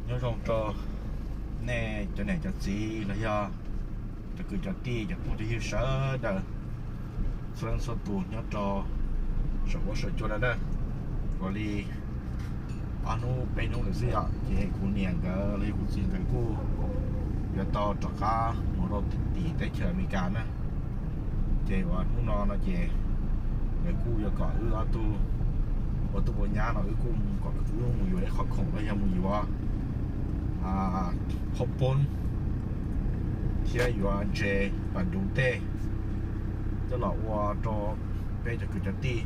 Nyob zoo rau nej cov niam cov txiv los yog cov kwv cov tij cov phooj cov ywg sawv daws txhua leej txhua tus nyob rau saum huab saum cua no na. Ua li ob hnub peb hnub lawm xwb yom, ces kuv niam nkawd los yog kuv txiv nkawd kuj yuav tau rov qab mus rau tim teb chaws Amelikas na. Ces uas hnub no no ces nkawd kuj yuav kom wb ob tug ua tub ua nyab no wb kuj kom wb mus yuav ib qho khoom los yog mus yuav qhaub poob thiab yuav ntses pas duv tej coj los ua rau peb cov kwv cov tij,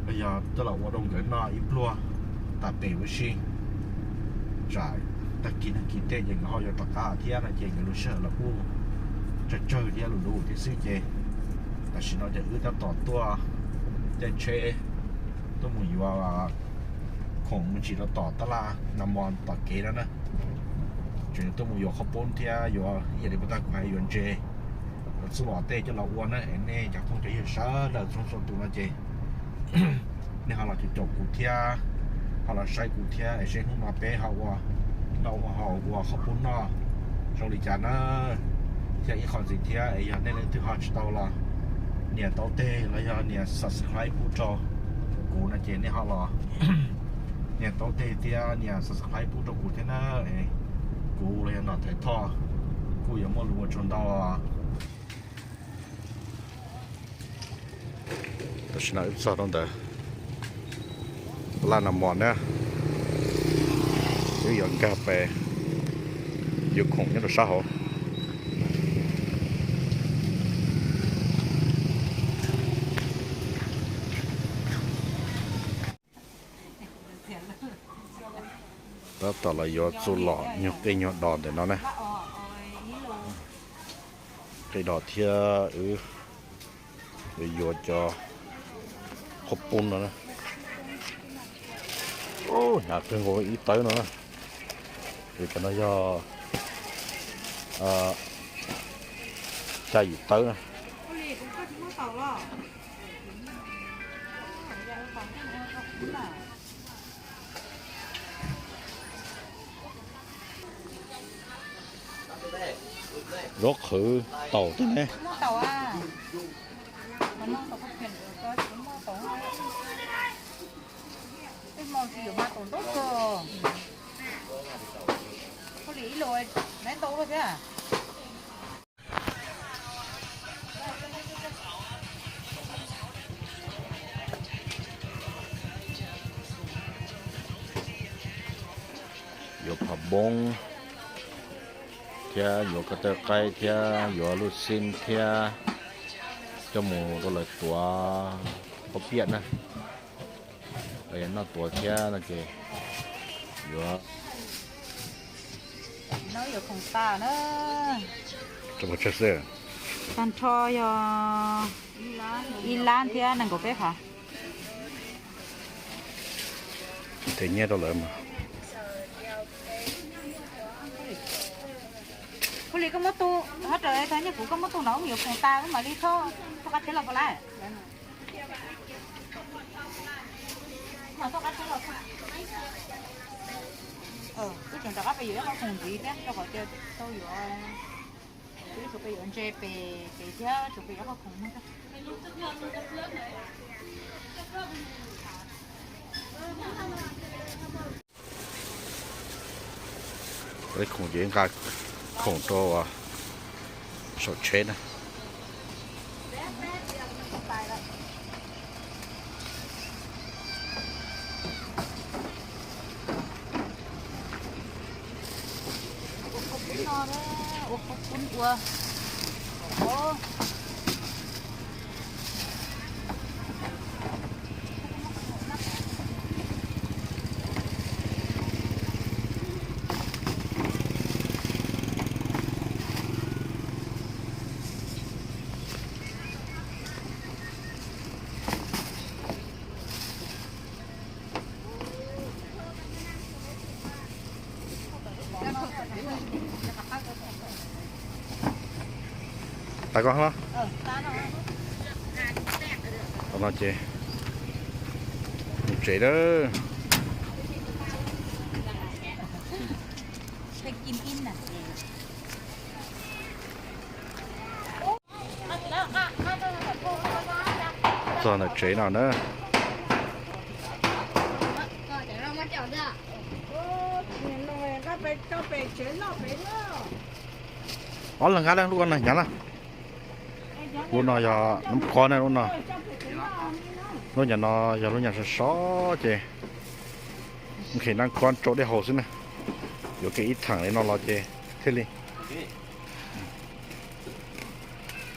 los yog coj los ua rau nkawd noj ib pluag tas pem huv si. Tsam tag kis neeg kis tej ces nkawd ho yuav rov qab thiab no ces nkawd lub sij hawm los kuj tsawg tsawg thiab lus lus thiab xwb ces tam sim no ces wb tab tom tuaj caij tsheb tuaj mus yuav khoom mus ntsis rau tom tab laj Nag Mos tom kev no na. Tseem tuaj mus yuav qhaub poob thiab yuav ib yam li puag ta kuv hais yuav ntses, yuav txuj lom tej coj los ua na. Es nej cov phooj cov ywg sawv daws txhua txhua tus no ces nej ho los caum caum kuv thiab, ho los saib kuv thiab es seb hnub no peb ho ua noj ua haus ua qhaub poob noj zoo li cas na. Thiab ib qho ntxiv thiab es yog nej leej twg ho tsis tau los nias taub teg los yog nias subscribe pub rau kuv no ces nej ho los nias taub teg thiab nias subscribe pub rau kuv thiab na. Kuv los yog Nom Thaiv Thoj kuj yuav muaj lus ua tsaug ntau. Tam sim no wb txog rau ntawm laj Nag Mos na, wb yuav nkag pem yuav khoom nyob rau sab hauv. Tab tom los yuav txuj lom nyuag qij nyuag dos ntawm no na. Qij dos thiab wb yuav yuav cov qhaub poob no na. Hnyav kawg nkaus ib tawb no na. Ces cov no yog xya yim tawb na. Zaub qhwv taum tej ne. Yuav phom npoob thiab yuav ko taw qaib thiab yuav luj xib thiab coj mus rau lawv tuav pob piaj na. Lawv yuav noj tuav thiab no ces yuav, no yuav khoom tas na. Tag nrho yog ib lab thiab nees nkaum peb phav. Tes nyiaj rau lawv mas. Ua li koj muab tu, hab raws tau nyiaj kuv, koj muab tu no wb mus yuav khoom tas wb mam li thauj, thauj qab tsheb los puas lawm? Thauj qab tsheb los, wb tseem rov qab pem yuav ib qho khoom ntxiv thiab rau qhov tias tau yuav, wb tshuav pem yuav ntses pem pem thiab tshuav pem yuav ib qho khoom no. Khoom ces nqa khoom rau saum tsheb na. Tas koj hlo. Qhov no ces mus tsev lawm. Txog ntawm tsev no na. Ob leeg nqa lub no hnyav na. Lub no yog nab koj na, lub no. Lub nyam no yog lub nyam sov sov ces nqhis nab koj rau dej haus xwb na. Yuav kiag ib theem li no los ces thiaj li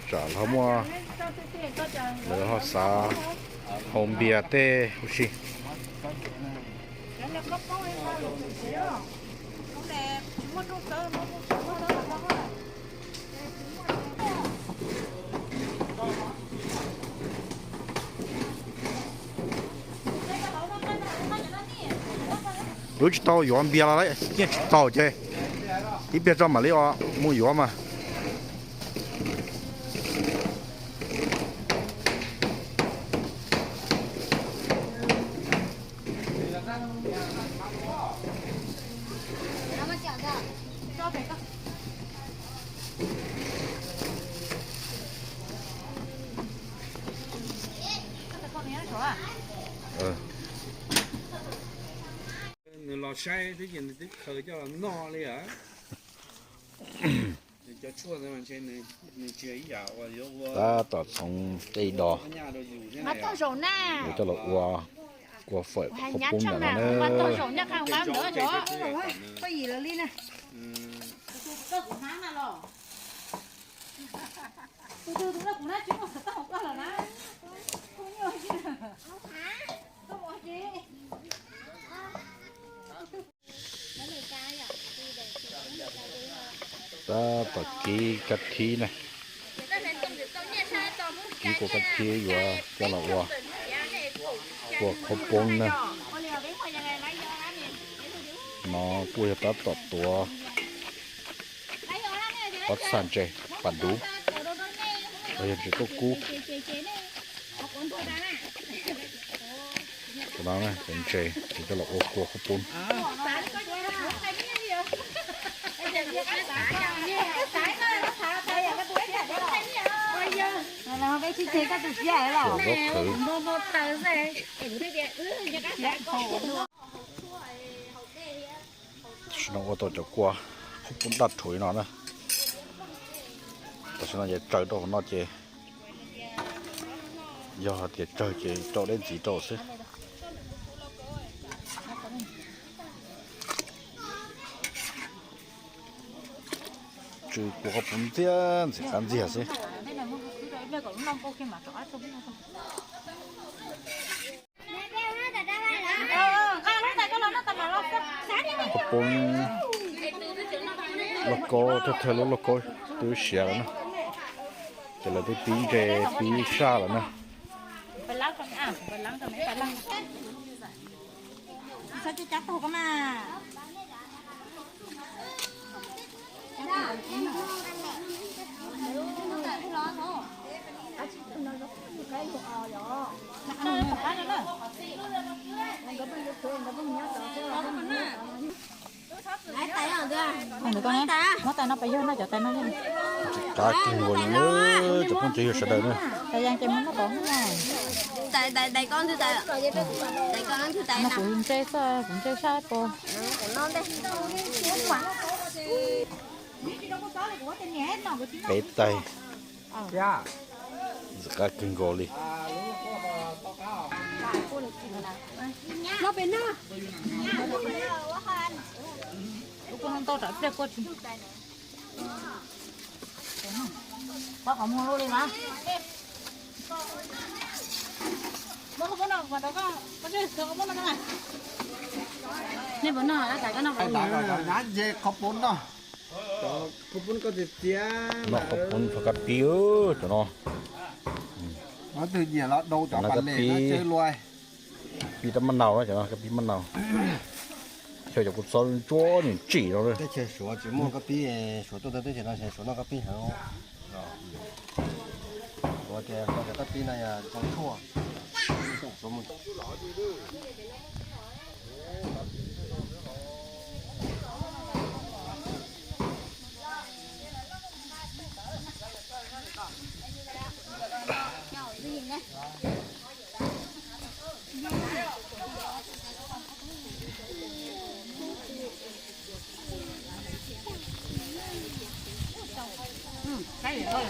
tsam ho muaj, lawv ho xav haus npias tej huv si. Wb tsis tau yuav npias los lawm, nyiaj tsis txaus ces ib pliag tso mam li mus yuav mas. Nws los saib twb ces nws twb khaws coj los noj li a. Nws cov tshuaj ntawd mas ntshe nws tsis yog ib yam uas yuav ua. Tab tom txhoov tej dos, yuav coj los ua kua fawm kua poob ntawm no na. Tab tom kib kab thib na. Kib kua kab thib yuav coj los ua kua khaub poob na. No kuj yog tab tom tuav pob txha ntses pas duv, los yog ntses kauj kub. Cov no cov ntses yuav coj los ua kua khaub poob. Suam zaub qhwv. Tam sim no ua tau cov kua khaub poob daj rhuv li no na. Tam sim no ces tsaws rau hauv no ces yog hais tias tsawg ces rau dej ntxiv rau xwb. Tsw kua khaub poob ntxiag ntxim qab ntxiag xwb. Khaub poob lauj kaub, thawj thawj lub lauj kaub twb siav lawm na, ces lawv twb pib ntse pib saj lawm na. Muab tais no pes yog no, cov tais no yog. Qab kawg nkaus li na, cov phooj ywg sawv daws na. Tais yas ces muab noj pov. Tais, tais, tais koj ntxwg tais. Tais koj ntxwg tais no. Kuv ntse xwb, kuv ntse sab pos. Peb tais. Ntxim qab kawg nkaus li. Nej puas noj, tais koj noj qhov poob no? Noj qhov poob rau kab pib cov no. Cov no kab pib, pib dab mab nau, cov no kab pib mab nau. Xyov cov kua txob ntsuab nim tsim no. Teb chaws Suav tsis muaj kab pib, Suav tuaj teb chaws no Suav noj kab pib heev. Suav tias koj cov kab pib no yog zoo tshuaj. Suav mus. Rau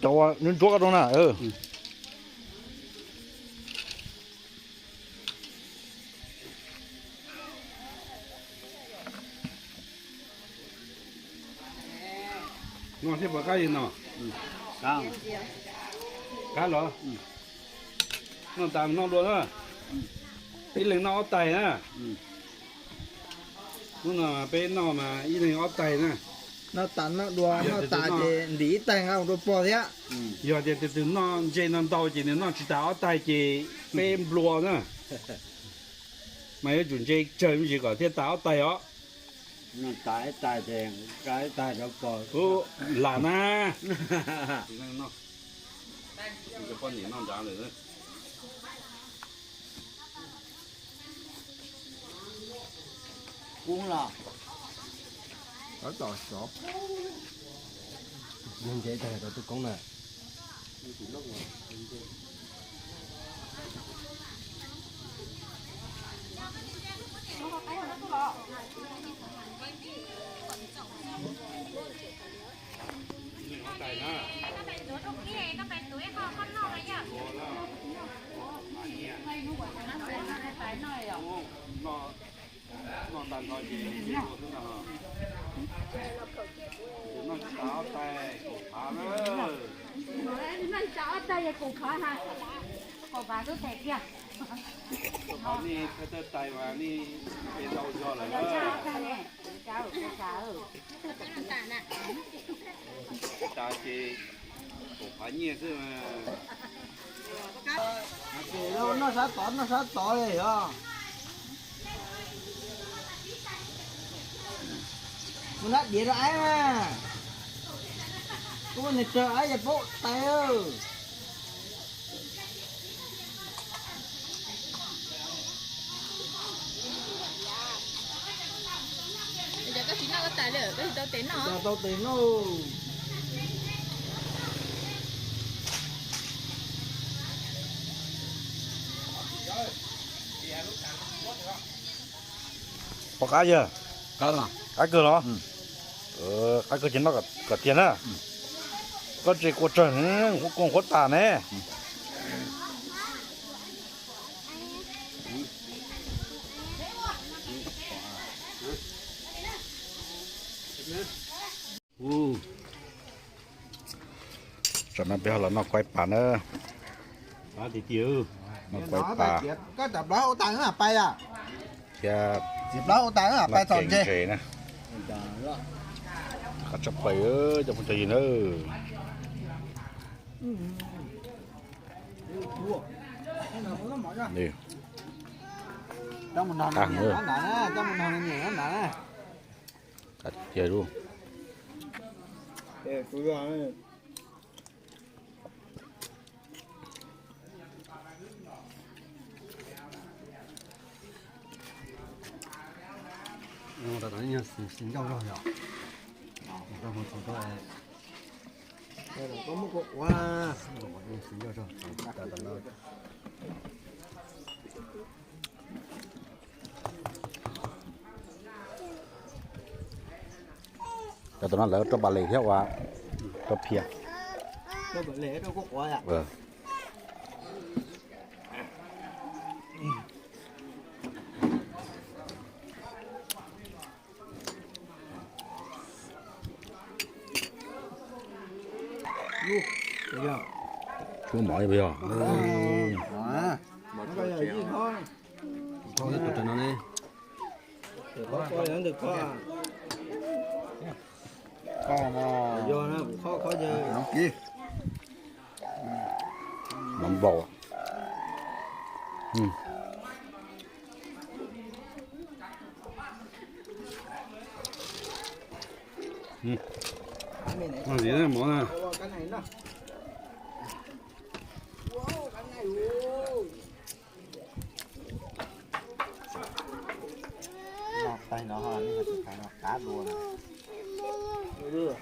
cov uas ntsuab koj rau na. No thiab puas qab li no? Qab los? Noj tas noj dua na. Ib leeg noj ob tais na. Hnub no peb noj mas ib leeg ob tais na. Noj tas noj dua, noj tas ces ntim ib tais nqa mus rau pog thiab. Yog tias tus twg noj ntse no ntau ces nws noj tsis tas ob tais ces peb nplua na. Mas yuav tsum ntse tsawg me ntsis kom thiaj tas ob tais os. Lam na. Poj niam noj nrad lawm. Kub los? Tab tom sov. Yog ntse tag rau tub koob na. Nej thawj thawj tais mas nej ntau zog lawm na. Tas ces kaum phav nyiaj xwb mas. Noj sab tod, noj sab tod li os. Mus nab diav rau aib na. Kuv niag raug aib yog paub tais. Cov koj tsis noj koj tas lawm, koj tsis tau tes noj. Tsis tau tes noj. Pom qab yog? Qab kawg los? Qab kawg ces noj kom tiag na. Koj ntse kua tsawg, kua qhuav tas ne. Tsam no peb ho los noj kuaib pas na. Noj kuaib pas. Thiab ntse na. Qab tshaj plaws cov phooj cov ywg na. Qab tiag tiag. Tab tom xis ncauj zog yom. Koj muab kua quav, xis ncauj zog. Cov tom no lawv rau pas les thiab ua rau phiaj. Tshuab mov li puas yog? Tus no ne. Mov nplaum. Noj ntxiv mov na. Noj tais no, qab dua.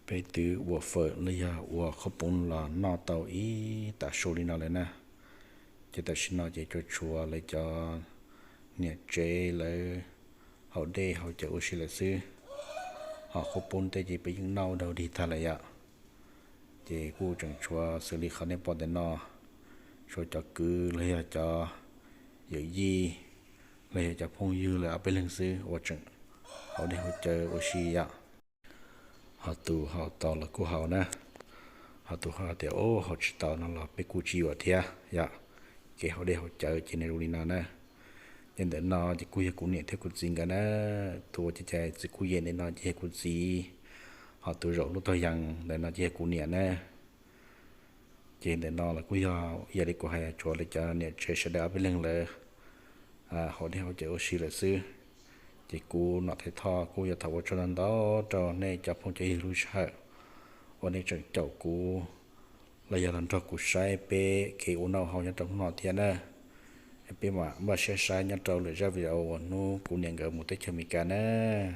Peb twb ua fawm los yog ua qhob poob los noj tau ib tag su li no lawm na. Ces tam sim no ces tsuas tshuav lawv cov niam tsev lawv haus dej haus cawv ua si lawm xwb. Ho qhob poob tej ces peb yeej noj ua dog dig tag lawm yom. Ces kuj tseem tshuav xws li qhov nej pom ntawm no, tshuav cov kwv los yog cov yawm yij los yog cov phooj ywg lawv ob peb leeg xwb uas tseem haus dej haus cawv ua si yom. Ho tus haus tau los kuj haus na, ho tus ho tias o haus tsis tau no los peb kuj tsis yuam thiab yom. Kev haus dej haus cawv ces nws zoo li no na. Ces ntawm no ces kuj yog kuv niam thiab kuv txiv nkawd na. Tus uas cais cais txiv kuj yem ntawm no ces yog kuv txiv, ho tus zaum lub taug yees ntawm no ces yog kuv niam na. Ces ntawm no los kuj yog ib yam li kuv hais, tshuav lawv cov niam tsev sawv daws ob peb leeg lawv haus dej haus cawv ua si lawm xwb. Ces kuv Nom Thaiv Thoj kuj yuav thov ua tsaug ntau ntau rau nej cov phooj cov ywg lub sij hawm uas nej tseem caum kuv los yog los nrog kuv saib peb kev ua noj ua haus nyob rau hnub no thiab na. Peb mam npaj siab saib nyob rau lwm zaj video uas hnub kuv niam nkawd mus teb chaws Amelikas na.